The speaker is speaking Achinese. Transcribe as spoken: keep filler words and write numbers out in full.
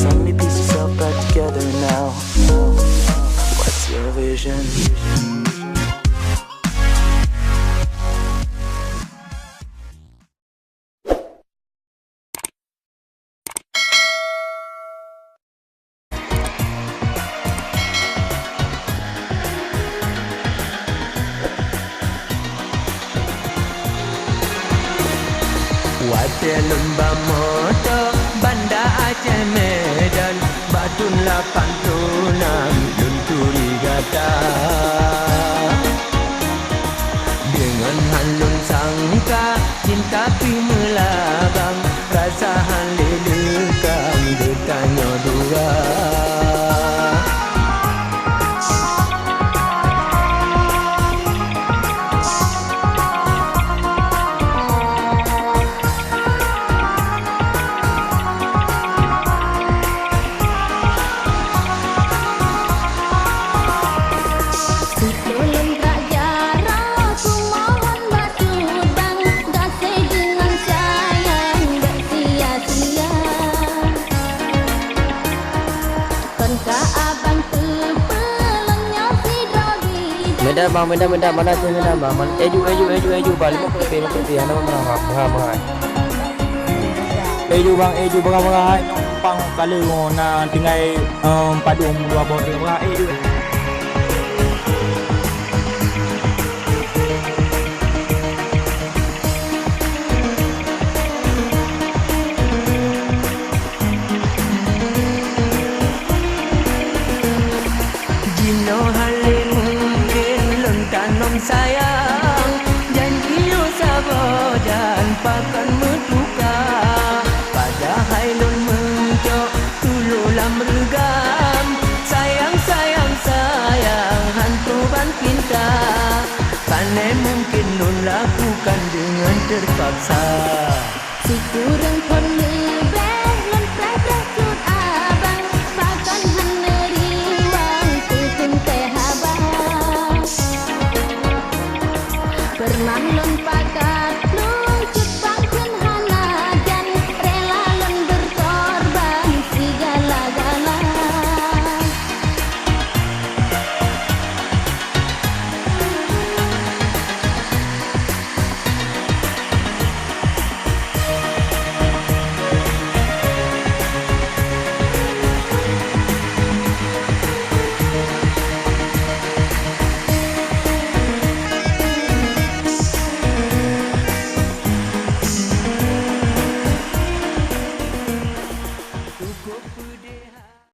Only piece yourself back together now. What's your vision? Watèe lôn bak moto Banda Aceh Medan, bak thôn lapan ploh nam lôn turi gata. Deungon hán lôn sangka, cinta pih meulabang, rasa hán lé leukang geutanyoe dua. Siplôh lôn brat jaroe, kumohon bak cut bang, gaséh deungon sayang, bék sia-sia. Kon ka abang teupeue, lôn nyoe sidroe bidang. Medan bang, Medan, Medan, mana tu Medan bang? Mana? Eju, eju, eju, eju bang, lima puluh rupiah, lima puluh rupiah, hana meuhai, meuhai, meuhai. Eju bang, eju, murah-murah hai, numpang kali na tinggai, em, padum dua boh, murah, eju. Jinoe hana lé mungken lôn tanom sayang, janji yoh saboh jan pakon meutuka. Padahai lôn meucok tulo lam reugam, sayang, sayang, sayang, hantu ban pinta. Pane mungken lôn lakukan deungon teupaksa. Sikureueng phon leubeh lôn preh-preh cut abang, pakon hana riwang teuntèe haba. Peureunah lôn pakat plueng cut bang kheun hana jan, rela lôn beukorban sigala-gala.